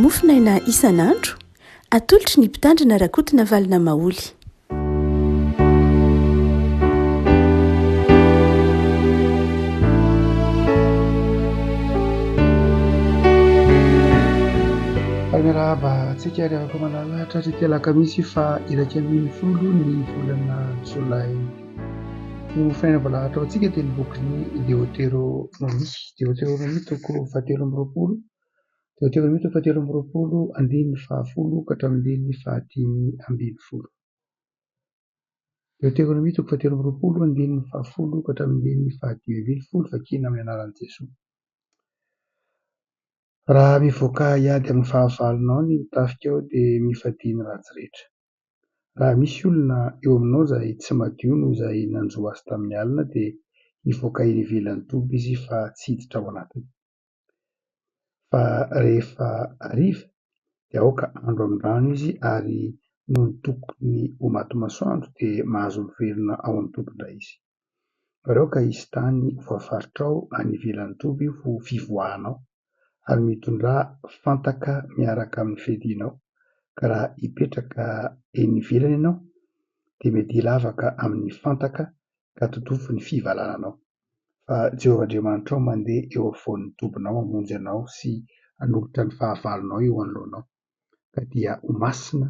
Mofonaina isan'andro, atolotry ny Mpitandrina Rakotonavalona Maholy. Ary miarahaba antsika ry havako malala tratry ity alakamisy faha 11 ny volana jolay ity. Ny mofonaina voalahatra ho antsika dia ny bokin'ny Deoteronomia. Deoteronomia toko fahatelo amby roapolo, Deoteronomia toko fahatelo amby roapolo andininy fahafolo ka hatramin'ny andininy fahadimy ambin'ny folo. Deoteronomia toko fahatelo amby roapolo andininy fahafolo ka hatramin'ny andininy fahadimy ambin'ny folo vakiana amin'ny anaran'i Jesoa. Raha mivoaka hiady amin'ny fahavalonao ny tafikao dia mifadia ny ratsy rehetra. Raha misy olona eo aminao izay tsy madio noho izay nanjo azy tamin'ny alina dia hivoaka eny ivelan'ny toby izy fa tsy hiditra ao anatiny. Fa rehefa hariva dia aoka handro amin'ny rano izy ary nony tokony ho maty masoandro dia mahazo miverina ao amin'ny toby indray izy. Ary aoka hisy tany voafaritrao any ivelan'ny toby ho fivoahanao, ary mitondrà fantaka miaraka amin'ny fiadianao, ka raha hipetraka eny ivelany ianao, dia miadia lavaka amin'ny fantaka ka totofy ny fivalananao. Fa Jehovah Andriamanitrao mandeha eo afovoan'ny tobinao hamonjy anao sy hanolotra ny fahavalonao eo anoloanao, ka dia ho masina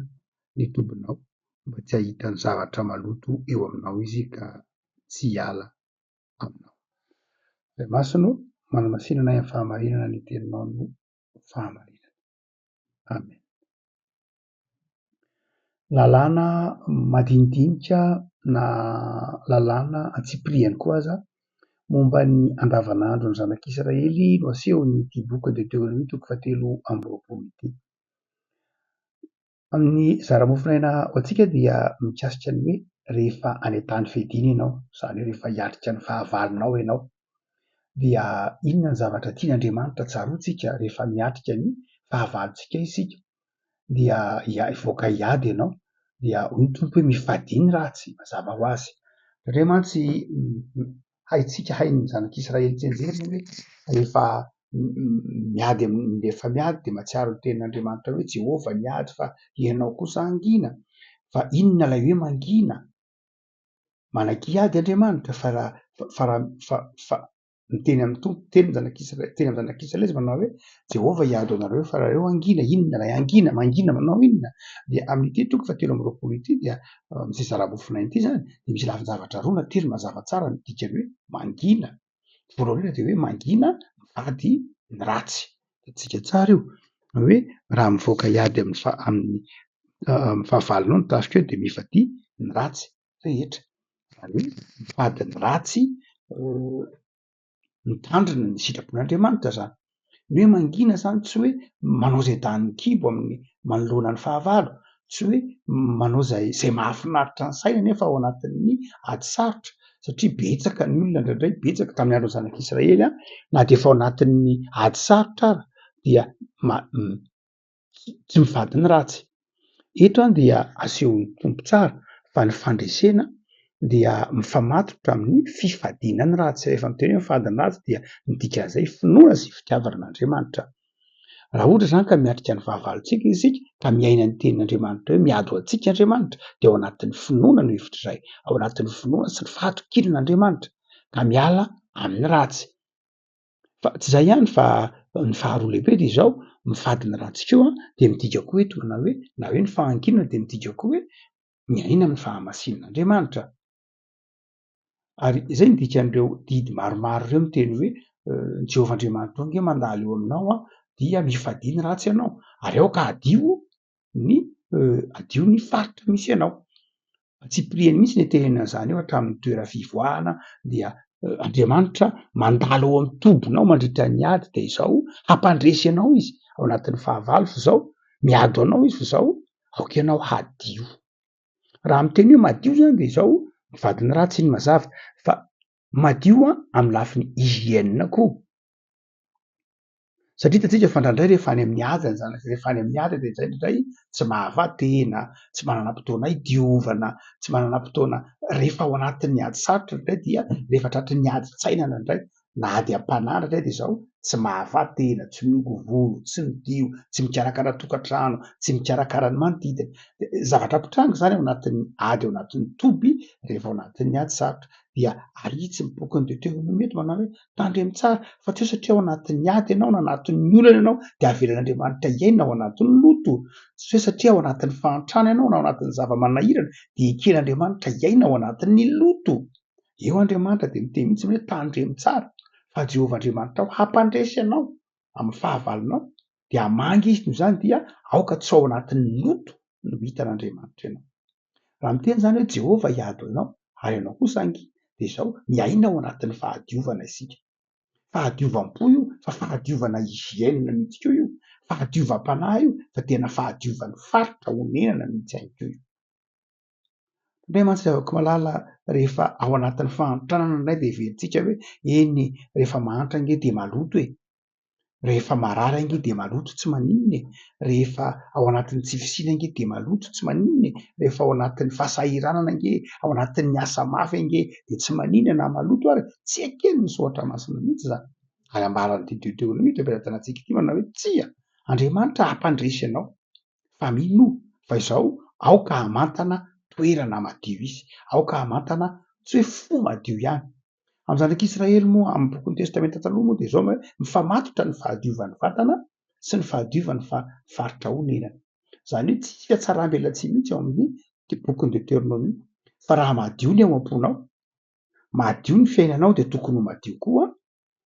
ny tobinao mba tsy hahita ny zavatra maloto eo aminao izy ka tsy hiala aminao. Ray Masina ô, manamasina anay amin'ny fahamarinana ny teninao no fahamarinana. Amen. Lalàna madinidinika na lalàna antsipiriany koa aza momba ny andavanandron'ny zanak'Israely no asehon'ity boky Deoteronomia toko fahatelo amby roapolo ity. Amin'ny zara-mofonaina ho antsika dia mikasika ny hoe rehefa any an-tany fiadiana ianao, izany hoe rehefa hiatrika ny fahavalonao ianao, dia inona ny zavatra tian'Andriamanitra tsaroantsika rehefa miatrika ny fahavalontsika isika? Dia hivoaka hiady ianao, dia hoy ny Tompo hoe mifadia ny ratsy, mazava ho azy. Indraindray mantsy haintsika, hain'ny zanak'Israely tsianjery ny hoe rehefa miady amin'ny, rehefa miady dia mahatsiaro ny tenin'Andriamanitra hoe Jehovah niady fa ianao kosa hangina. Fa inona ilay hoe mangina? Manaiky hiady Andriamanitra fa raha fa raha fa fa miteny amin'ny Tompo, miteny ny zanak'Israely, miteny amin'ny zanak'Israely izy manao hoe Jehovah hiady ho anareo fa nareo hangina. Inona ilay hangina? Mangina manao inona? Dia amin'ity toko fahatelo amby roapolo ity dia amin'ity zara-bofonaina ity izany dia misy lafin-javatra roa na telo mazava tsara ny dikany hoe mangina. Voalohany indrindra dia hoe mangina mivady ny ratsy. Hitantsika tsara io hoe raha mivoaka hiady amin'ny amin'ny fahavalonao ny tafika eo dia mifadia ny ratsy rehetra. Izany hoe mifady ny ratsy mitandrina ny sitrapon'Andriamanitra izany. Ny hoe mangina izany tsy hoe manao izay danin'ny kibo amin'ny manoloana ny fahavalo, tsy hoe manao izay izay mahafinaritra ny saina nefa ao anatin'ny ady sarotra satria betsaka ny olona indraindray, betsaka tamin'ny andron'ny zanak'Israely na dia efa ao anatin'ny ady sarotra ary dia tsy mivady ny ratsy. Eto dia asehon'ny Tompo tsara fa ny fandresena dia mifamatotra amin'ny fifadiana ny ratsy. Rehefa miteny hoe mifady ny ratsy dia ny dikan'izay finoana sy fitiavana an'Andriamanitra. Raha ohatra izany ka miatrika ny fahavalontsika isika ka miaina ny tenin'Andriamanitra hoe miady ho antsika Andriamanitra dia ao anatin'ny finoana no hevitra izay, ao anatin'ny finoana sy ny fahatokiana an'Andriamanitra ka miala amin'ny ratsy. Fa tsy izay ihany fa ny faharoa lehibe dia izao, mifady ny ratsy koa dia midika koa eto na hoe na hoe ny fahanginana dia midika koa hoe miaina amin'ny fahamasinan'Andriamanitra. Ary izay no dikan'ireo didy maromaro ireo miteny hoe Jehovah Andriamanitrao ange mandalo eo aminao dia mifadia ny ratsy ianao ary aoka hadio ny hadio ny faritra misy anao. Antsipiriany mihitsy ny itenenana an'izany eo hatramin'ny toera fivoahana dia Andriamanitra mandalo ao amin'ny tobinao mandritra ny ady dia izao hampandresy anao izy ao anatin'ny fahavalo fa izao miady ho anao izy fa izao aoka ianao hadio. Raha miteny hoe madio zany dia izao mivady ny ratsy iny mazava fa madio amin'ny lafiny hygiène koa. Satria hitantsika fa indraindray rehefa any amin'ny ady ny zanaka, rehefa any amin'ny ady dia indraindray tsy mahava-tena, tsy manana fotoana hidiovana, tsy manana fotoana, rehefa ao anatin'ny ady sarotra indraindray dia rehefa tratran'ny adin-tsaina indraindray. Na ady am-panahy indraindray dia izao, tsy mahavaha-tena, tsy mihogo volo, tsy midio, tsy mikarakara tokantrano, tsy mikarakara ny manodidina. Zavatra mpitranga izany ao anatin'ny ady ao anatin'ny toby rehefa ao anatin'ny ady sarotra. Dia ahitsy ny bokin'ny Deoteronomia eto manao hoe tandremo tsara fa tsy hoe satria ao anatin'ny ady ianao na anatin'ny olana ianao dia avelan'Andriamanitra hiaina ao anatin'ny loto. Tsy hoe satria ao anatin'ny fahantrana ianao na ao anatin'ny zava-manahirana dia eken'Andriamanitra hiaina ao anatin'ny loto. Eo Andriamanitra dia miteny mihitsy hoe tandremo tsara fa Jehovah Andriamanitrao hampandresy anao amin'ny fahavalonao dia hamangy izy noho izany dia aoka tsy ao anatin'ny loto no hitan'Andriamanitra ianao. Raha miteny izany hoe Jehovah hiady ho anao ary ianao kosa ange dia izao miaina ao anatin'ny fahadiovana isika. Fahadiovam-po io fa fahadiovana hygiène mihitsy koa io, fahadiovam-panahy io fa tena fahadiovan'ny faritra onenana mihitsy ihany koa io. Indray mantsy ry havako malala rehefa ao anatin'ny fahantrana indray dia heverintsika hoe eny e, rehefa mahantra ange dia maloto e, rehefa marary ange dia maloto tsy maninona e, rehefa ao anatin'ny tsy fisiana ange dia maloto tsy maninona e, rehefa ao anatin'ny fahasahiranana ange, ao anatin'ny asa mafy ange dia tsy maninona na maloto ary, tsy eken'ny soratra masina mihitsy izany. Ary ambaran'ity Deoteronomia eto am-pelatanantsika ity manao hoe tsia, Andriamanitra hampandresy anao. Fa minoa fa izao, aoka hamantana toerana madio izy, aoka hamantana tsy hoe fo madio ihany. Amin'ny zanak'Israely moa, amin'ny bokin'ny Testamenta Taloha moa dia izao hoe mifamatotra ny fahadiovan'ny vatana sy ny fahadiovan'ny faritra onenana. Izany hoe tsy hisy fihatsaram-belatsihy mihitsy ao amin'ny bokin'ny Deoteronomia fa raha madio ny ao am-ponao, madio ny fiainanao dia tokony ho madio koa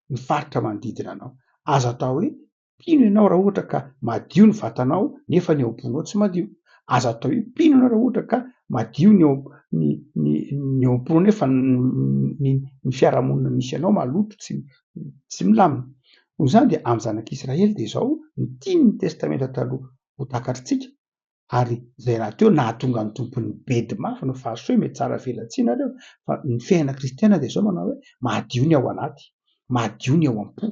ny faritra manodidina anao. Aza atao hoe mpino ianao raha ohatra ka madio ny vatanao nefa ny ao am-ponao tsy madio. Aza atao hoe mpino ianao raha ohatra ka madio ny ao ny ny ny ao am-ponao nefa ny ny fiarahamonina misy anao maloto tsy tsy milamina. Noho izany dia amin'ny zanak'Israely dia izao ny tian'ny Testamenta Taloha ho takatritsika ary izay rahateo nahatonga ny Tompo nibedy mafy no fahasoa mety tsara velatsihy nareo fa ny fiainana kristiana dia izao manao hoe madio ny ao anaty, madio ny ao am-po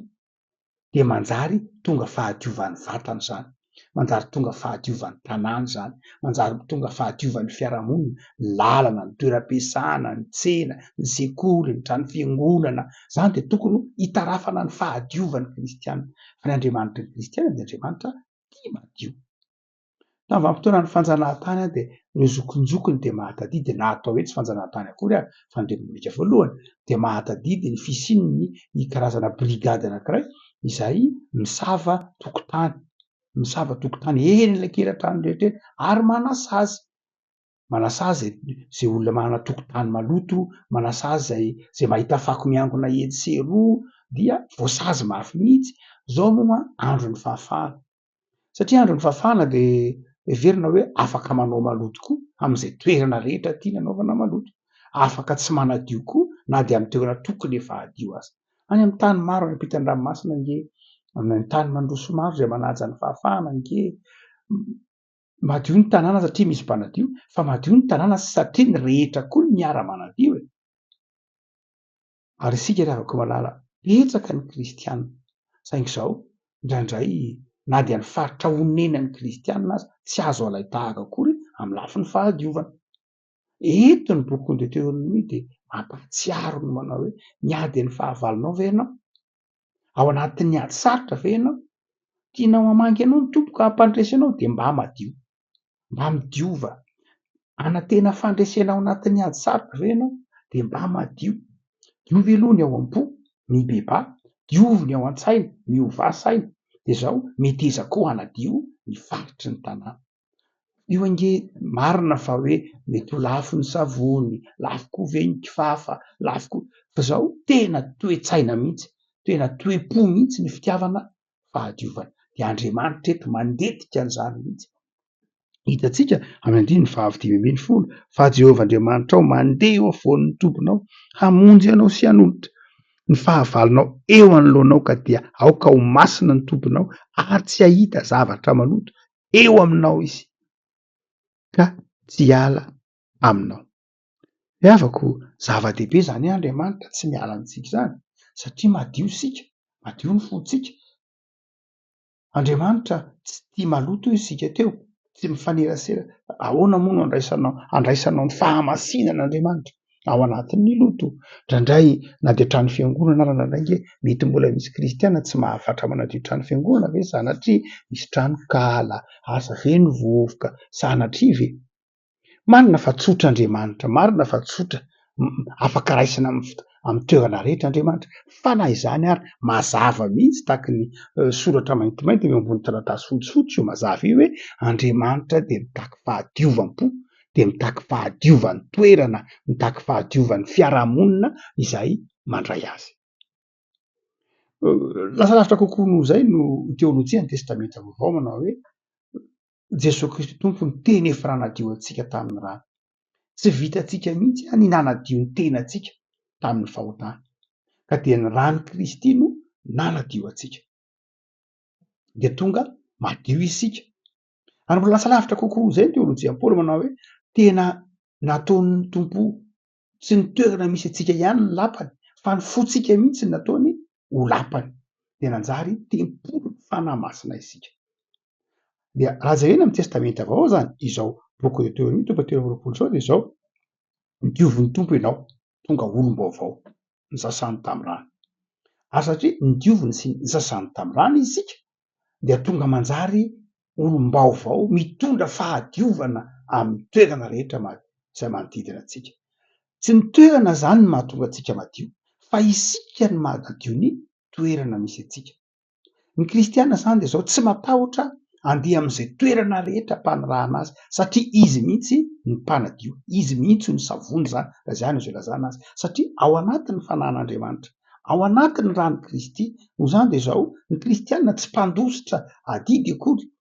dia manjary tonga fahadiovan'ny vatana izany, manjary tonga fahadiovan'ny tanàna izany, manjary tonga fahadiovan'ny fiarahamonina, ny lalana, ny toeram-piasana, ny tsena, ny sekoly, ny trano fiangonana, izany dia tokony hitarafana ny fahadiovan'ny kristiana fa ny Andriamanitry ny kristiana dia Andriamanitra tia madio. Tamin'ny vanim-potoanan'ny fanjanahantany dia ireo zokinjokiny dia mahatadidy na atao hoe tsy fanjanahantany akory ary fa ny Repoblika voalohany dia mahatadidy ny fisian'ny ny karazana brigady anankiray izay misava tokotany, misava tokotany eny anelakelan-trano rehetra eny ary manasazy, manasazy izay olona manana tokotany maloto, manasazy izay izay mahita fako miangona etsy sy eroa dia voasazy mafy mihitsy. Izao moa andron'ny fahafahana. Satria andron'ny fahafahana dia heverina hoe afaka manao maloto koa amin'izay toerana rehetra tiana anaovana maloto. Afaka tsy manadio koa na dia amin'ny toerana tokony efa hadio aza. Any amin'ny tany maro any ampitan-dranomasina ange, amin'ny tany mandroso maro izay manaja ny fahafahana ange, madio ny tanàna satria misy mpanadio, fa madio ny tanàna satria ny rehetra koa no miara-manadio e! Ary isika ry havako malala, betsaka ny kristiana, saingy izao, indraindray na dia ny faritra onenan'ny kristiana aza tsy azo alain-tahaka akory amin'ny lafiny fahadiovana. Eto ny bokin'ny Deoteronomia dia mampahatsiaro ny manao hoe miady ny fahavalonao ve ianao? Ao anatin'ny ady sarotra ve ianao? Tianao hamangy anao ny Tompo ka hampandresy anao dia mba madio. Mba midiova. Hanantena fandresena ao anatin'ny ady sarotra ve ianao? Dia mba madio. Diovy aloha ny ao am-po, mibebaha. Diovy ny ao an-tsaina, miovà saina. Dia izao, meteza koa hanadio ny faritry ny tanàna. Io ange marina fa hoe mety ho lafo ny savony, lafo koa ve ny kifafa, lafo koa, fa izao tena toe-tsaina mihitsy, tena toe-po mihitsy ny fitiavana fahadiovana. Dia Andriamanitra eto mandetika an'izany mihitsy. Hitantsika amin'ny andininy faha-15 fa Jehovah Andriamanitrao mandeha eo afovoan'ny tobinao hamonjy anao sy hanolotra ny fahavalonao eo anoloanao ka dia aoka ho masina ny tobinao ary tsy hahita zavatra maloto eo aminao izy ka tsy hiala aminao. Ry havako, zava-dehibe izany hoe Andriamanitra tsy miala amintsika izany satria madio isika, madio ny fontsika. Andriamanitra tsy tia maloto hoy isika teo, tsy mifanerasera. Ahoana moa no andraisanao, andraisanao ny fahamasinan'Andriamanitra? ao anatin'ny loto. Indraindray na dia trano fiangonana ara indraindray ange mety mbola misy kristiana tsy mahafatra manadio trano fiangonana ve sanatria misy tranonkala, asa feno vovoka, sanatria ve? Marina fa tsotra Andriamanitra, marina fa tsotra, afaka raisina amin'ny toerana rehetra Andriamanitra, fa na izany ary mazava mihitsy tahaky ny soratra maintimainty eo ambony taratasy fotsifotsy io mazava io hoe Andriamanitra dia mitaky fahadiovam-po, dia mitaky fahadiovan'ny toerana, mitaky fahadiovan'ny fiarahamonina izay mandray azy. Lasa lavitra kokoa noho izay no teolojian'ny Testamenta Vaovao manao hoe Jesoa Kristy Tompo ny teny efa nanadio antsika tamin'ny rany. Tsy vitantsika mihitsy ny nanadio ny tenantsika tamin'ny fahotana, ka dia ny ran'i Kristy no nanadio antsika. Dia tonga madio isika. Ary mbola lasa lavitra kokoa izay ny teolojian'i Paoly manao hoe tena nataon'ny Tompo tsy ny toerana misy antsika ihany ny lapany fa ny fontsika mihitsy no nataony ho lapany. Dia nanjary tempolin'ny Fanahy Masina isika. Dia raha jerena amin'ny Testamenta Vaovao izany izao boky Deoteronomia toko 23 izao dia izao, nodiovin'ny Tompo ianao, tonga olom-baovao, nosasany tamin'ny rany. Ary satria nodioviny sy nosasany tamin'ny rany isika dia tonga manjary olom-baovao mitondra fahadiovana amin'ny toerana rehetra izay manodidina antsika. Tsy ny toerana izany no mahatonga antsika madio fa isika no mahanadio ny toerana misy antsika. Ny kristiana izany dia izao tsy matahotra handeha amin'izay toerana rehetra ampanirahana azy satria izy mihitsy no mpanadio, izy mihitsy no savony izany raha izany azo ilazana azy satria ao anatin'ny fanahin'Andriamanitra, ao anatin'ny ran'i Kristy. Noho izany dia izao, ny kristiana tsy mpandositra adidy akory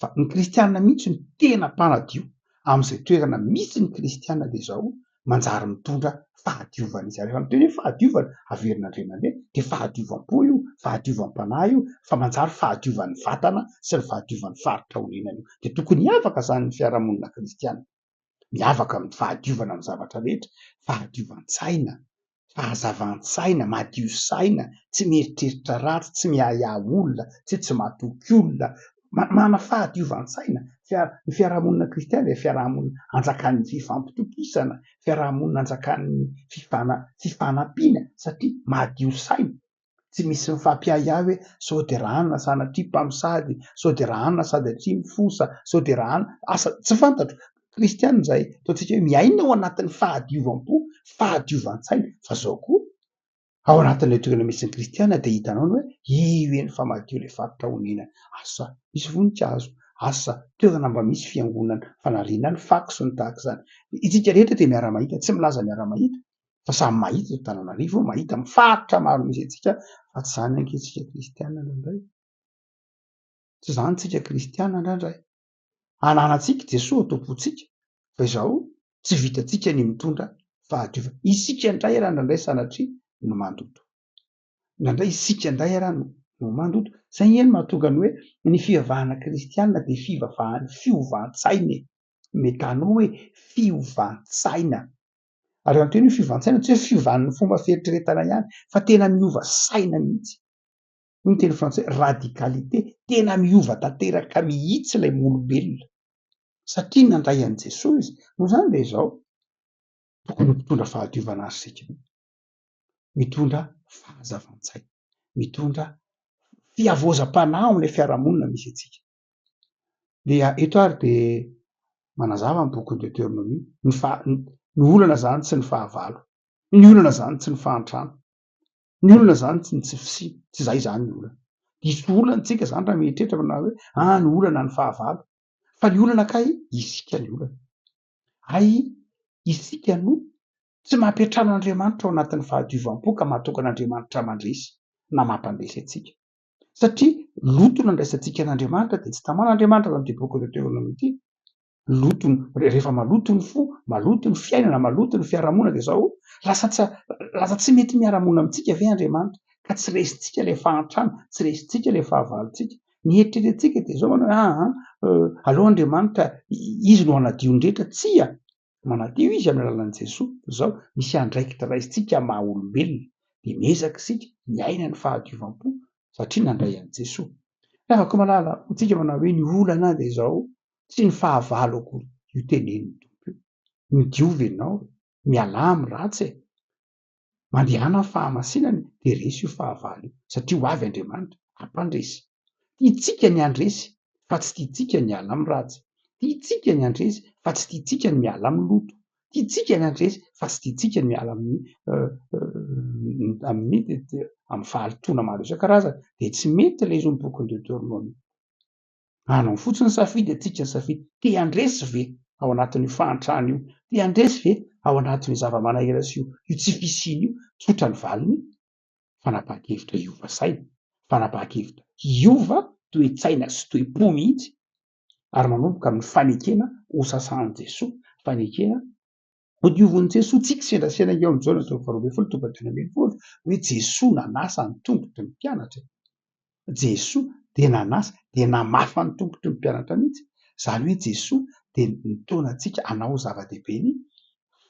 fa ny kristiana mihitsy no tena mpanadio amin'izay toerana misy ny kristiana dia izao manjary mitondra fahadiovana izy. Ary rehefa miteny hoe fahadiovana, averina indray mandeha, dia fahadiovam-po io, fahadiovam-panahy io, fa manjary fahadiovan'ny vatana sy ny fahadiovan'ny faritra onenana io. Dia tokony hiavaka izany ny fiarahamonina kristiana. Miavaka amin'ny fahadiovana amin'ny zavatra rehetra, fahadiovan-tsaina, fahazavan-tsaina, madio saina, tsy mieritreritra ratsy, tsy miahiahy olona, tsy tsy matoky olona, manana fahadiovan-tsaina. Ny fiarahamonina kristiana dia fiarahamonina anjakan'ny fifampitokisana, fiarahamonina anjakan'ny fifanampiana satria madio saina. Tsy misy mifampiahiahy hoe sao dia rahanina sanatria mpamosavy, sao dia rahanina sady atria mifosa, sao dia rahanina, asa tsy fantatro. Kristiana izay ataontsika hoe miaina ao anatin'ny fahadiovam-po, fahadiovan-tsaina. Fa izao koa, ao anatin'ilay toerana misy ny kristiana dia hitanao ny hoe io eny fa madio ilay faritra onenana. Asa misy voninkazo, asa toerana mba misy fiangonana fanariana ny fako sy ny tahaka izany. Isika rehetra dia miara-mahita, tsy milaza miara-mahita fa samy mahita eto Antananarivo, mahita amin'ny faritra maro misy antsika fa tsy izany ange isika kristiana indraindray. Tsy izany isika kristiana indraindray. Ananantsika Jesoa ao am-pontsika fa izao tsy vitantsika ny mitondra fahadiovana. Isika indray raha indraindray sanatria no mandoto. Indraindray isika indray raha no mandoto. Izay anie no mahatonga ny hoe ny fivavahana kristiana dia fivavahan'ny fiovan-tsaina e. Metanoa hoe fiovan-tsaina. Ary raha miteny hoe fiovan-tsaina tsy hoe fiovan'ny fomba fieritreretana ihany fa tena miova saina mihitsy. Hoy ny teny frantsay radicalité, tena miova tanteraka mihitsy ilay olombelona satria nandray an'i Jesoa izy. Noho izany dia izao, tokony ho mpitondra fahadiovana ary isika, mitondra fahazavan-tsaina, mitondra fihavaozam-panahy ao amin'ilay fiarahamonina misy antsika. Dia eto ary dia manazava ny bokin'ny Deoteronomia, ny faha- ny olana izany tsy ny fahavalo, ny olana izany tsy ny fahantrana, ny olana izany tsy ny tsy fisiana, tsy izay izany ny olana. Diso olana isika izany raha mieritreritra manao hoe ah ny olana ny fahavalo, fa ny olana kay isika ny olana. Hay isika no tsy mampiantrano an'Andriamanitra ao anatin'ny fahadiovam-po ka mahatonga an'Andriamanitra mandresy na mampandresy antsika. Satria loto no andraisantsika an'Andriamanitra dia tsy tamana Andriamanitra raha amin'ity boky Deoteronomia ity. Loto, rehefa maloto ny fo, maloto ny fiainana, maloto ny fiarahamonina dia izao, lasa tsy lasa tsy mety miara-monina amintsika ve Andriamanitra? Ka tsy resintsika ilay fahantrana, tsy resintsika ilay fahavalontsika. Ny eritreretintsika dia izao manao hoe aa aleo Andriamanitra izy no hanadio ny rehetra. Tsia! Manadio izy amin'ny alalan'i Jesoa. Izao, misy andraikitra raisintsika maha olombelona, dia miezaka isika miaina ny fahadiovam-po satria nandray an'i Jesoa. Ravako malala, hoy tsika manao hoe ny olana dia izao, tsy ny fahavalo akory io tenenin'ny Tompo io. Midiova ianao e! Mialà amin'ny ratsy e! Mandehana amin'ny fahamasinana dia resy io fahavalo io satria ho avy Andriamanitra hampandresy. Tiantsika ny handresy fa tsy tiantsika ny hiala amin'ny ratsy. Tiantsika ny handresy fa tsy tiantsika ny miala amin'ny loto. Tiantsika ny handresy fa tsy tiantsika ny miala amin'ny amin'ny amin'ny fahalotoana maro isan-karazany. Dia tsy mety ilay izy hoy ny bokin'ny Deoteronomia. Anao fotsiny ny safidy, antsika ny safidy. Te handresy ve ao anatin'io fahantrana io? Te handresy ve ao anatin'io zava-manahirana sy io tsy fisiana io? Tsotra ny valiny, fanapahan-kevitra hiova saina, fanapahan-kevitra hiova toe-tsaina sy toe-po mihitsy, ary manomboka amin'ny fanekena hosasan'i Jesoa, fanekena Hodiovin'i Jesoa tsy kisendrasendra ange ao amin'ny Jaona toko faharoa ambin'ny folo toko fahadimy ambin'ny folo hoe Jesoa nanasa ny tongotry ny mpianatra e. Jesoa dia nanasa, dia namafa ny tongotry ny mpianatra mihitsy. Izany hoe Jesoa dia nitaona antsika hanao zava-dehibe ny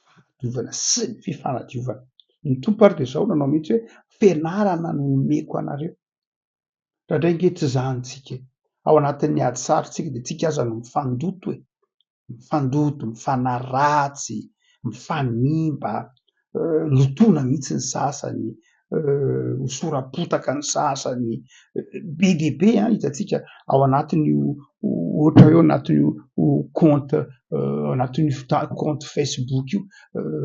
fahadiovana sy ny fifanadiovana. Ny Tompo ary dia izao nanao mihitsy hoe fianarana no omeko anareo. Indraindray ange tsy izany tsika e. Ao anatin'ny ady sarotra tsika dia tsika aza no mifandoto e. Mifandoto, mifanaratsy, mifanimba, lotoina mihitsy ny sasany, hosoram-potaka ny sasany. Be dia be an, hitantsika ao anatin'io ohatra hoe ao anatin'io compte ao anatin'io compte Facebook io,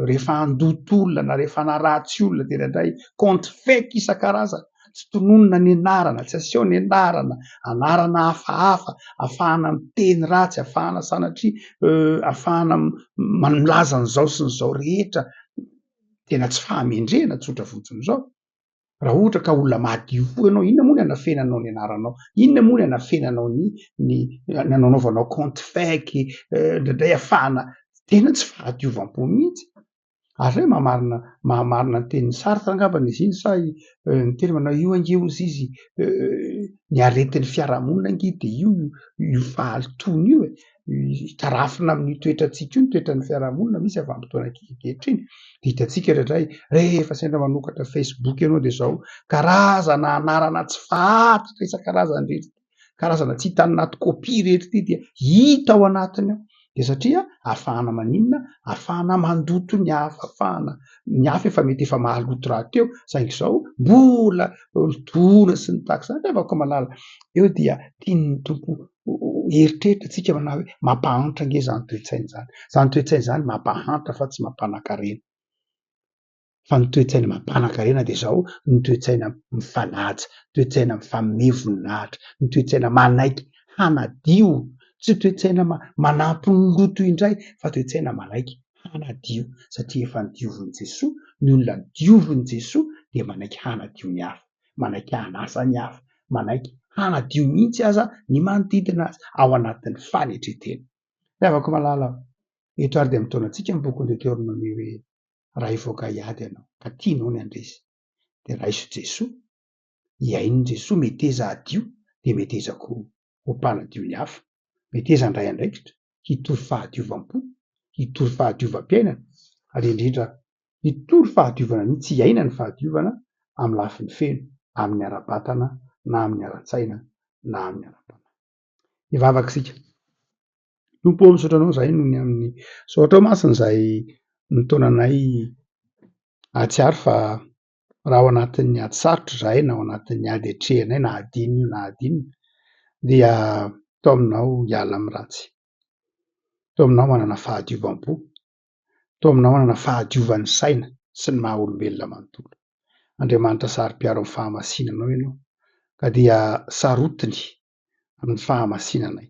rehefa handoto olona na rehefa hanaratsy olona dia indraindray compte fake isan-karazany. Tsy tononina ny anarana, tsy aseho ny anarana, anarana hafahafa, ahafahana miteny ratsy, ahafahana sanatria ahafahana milaza an'izao sy n'izao rehetra. Tena tsy fahamendrehana tsotra fotsiny izao. Raha ohatra ka olona madio fo ianao, inona moa ny anafenanao ny anaranao? Inona moa ny anafenanao ny ny nanaovanao compte fake, indraindray ahafahana, tena tsy fahadiovam-po mihitsy. Ary hoe mahamarina mahamarina ny tenin'i Sartre angamba izy iny sa ny teny manao io ange hozy izy ny aretin'ny fiarahamonina ange de io io fahalotoana io e, tarafina amin'io toetrantsika io ny toetran'ny fiarahamonina misy avy amin'ny fotoana ankehitriny. De hitantsika indraindray rehefa sendra manokatra Facebook ianao de zao karazana anarana tsy fantatra isan-karazany rehetra. karazana tsy hita any anaty kopia rehetra ity dia hita ao anatiny ao, dia satria ahafahana maninona? Ahafahana mandoto ny hafa, ahafahana ny hafa efa mety efa mahaloto rahateo saingy izao mbola lotoina sy ny tahaka izany, ry havako malala, eo dia tian'ny Tompo eritreritra antsika manao hoe mampahantra ange izany toe-tsaina izany, izany toe-tsaina izany mampahantra fa tsy mampanankarena. Fa ny toe-tsaina mampanan-karena dia izao, ny toe-tsaina mifanaja, toe-tsaina mifanome voninahitra, ny toe-tsaina manaiky hanadio, tsy toe-tsaina manampy ny loto indray fa toe-tsaina manaiky hanadio satria efa nodiovin'i Jesoa, ny olona diovin'i Jesoa dia manaiky hanadio ny hafa, manaiky hanasa ny hafa, manaiky hanadio mihitsy aza ny manodidina azy ao anatin'ny fanetren-tena. Ry havako malala, eto ary dia mitaona antsika ny bokin'i Deoteronomia hoe raha hivoaka hiady ianao ka tianao ny handresy dia raiso Jesoa, hihaino Jesoa, meteza hadio dia meteza koa ho mpanadio ny hafa, meteza handray andraikitra, hitory fahadiovam-po, hitory fahadiovam-piainana ary indrindra hitory fahadiovana mihitsy, hiaina ny fahadiovana amin'ny lafiny feno, amin'ny ara-batana na amin'ny ara-tsaina na amin'ny ara-panahy. Hivavaka isika. Tompo ô, misaotra Anao izahay noho ny amin'ny saotrao masina izay nitaona anay hahatsiaro fa raha ao anatin'ny ady sarotra izahay na ao anatin'ny ady atrehinay na ady inona io na ady inona dia taominao hiala amin'ny ratsy, taominao hanana fahadiovam-po, taominao hanana fahadiovan'ny saina sy ny maha olombelona manontolo. Andriamanitra saro-piaro amin'ny fahamasinanao Ianao ka dia sarotiny amin'ny fahamasinanay.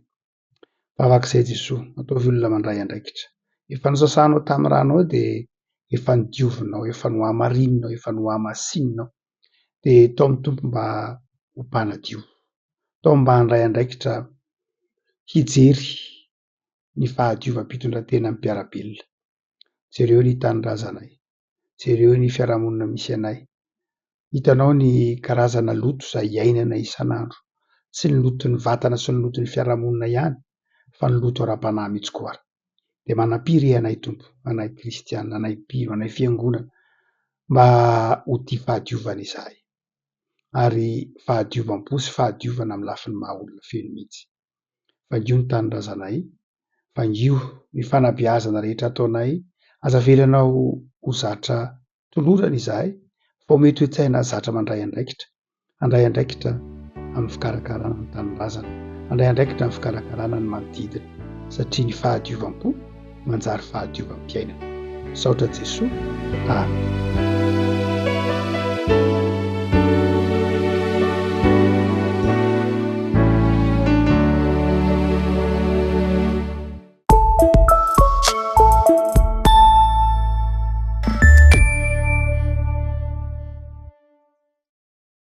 Vavaka izay Jesoa, ataovy olona mandray andraikitra. Efa nosasanao tamin'ny ranao dia efa nodiovinao, efa nohamarininao, efa nohamasininao. Dia taomy Tompo mba ho mpanadio. Taomy mba handray andraikitra hijery ny fahadiovam-pitondran-tenan'ny mpiara-belona. Jereo ny tanindrazanay, jereo ny fiarahamonina misy anay. Hitanao ny karazana loto izay iainana isan'andro, tsy ny loton'ny vatana sy ny loton'ny fiarahamonina ihany fa ny loto ara-panahy mihitsy koa ary. Dia manampia re anay Tompo, anay kristiana, anay mpino, anay fiangonana mba ho tia fahadiovana izahay ary fahadiovam-po sy fahadiovana amin'ny lafiny maha olona feno mihitsy. Vangio ny tanindrazanay, vangio ny fanabeazana rehetra ataonay Aza avelanao ho zatra tolorana izahay fa omeo toe-tsaina zatra mandray andraikitra. Handray andraikitra amin'ny fikarakarana ny tanindrazana, handray andraikitra amin'ny fikarakarana ny manodidina satria ny fahadiovam-po manjary fahadiovam-piainana. Misaotra Jesoa. Amen.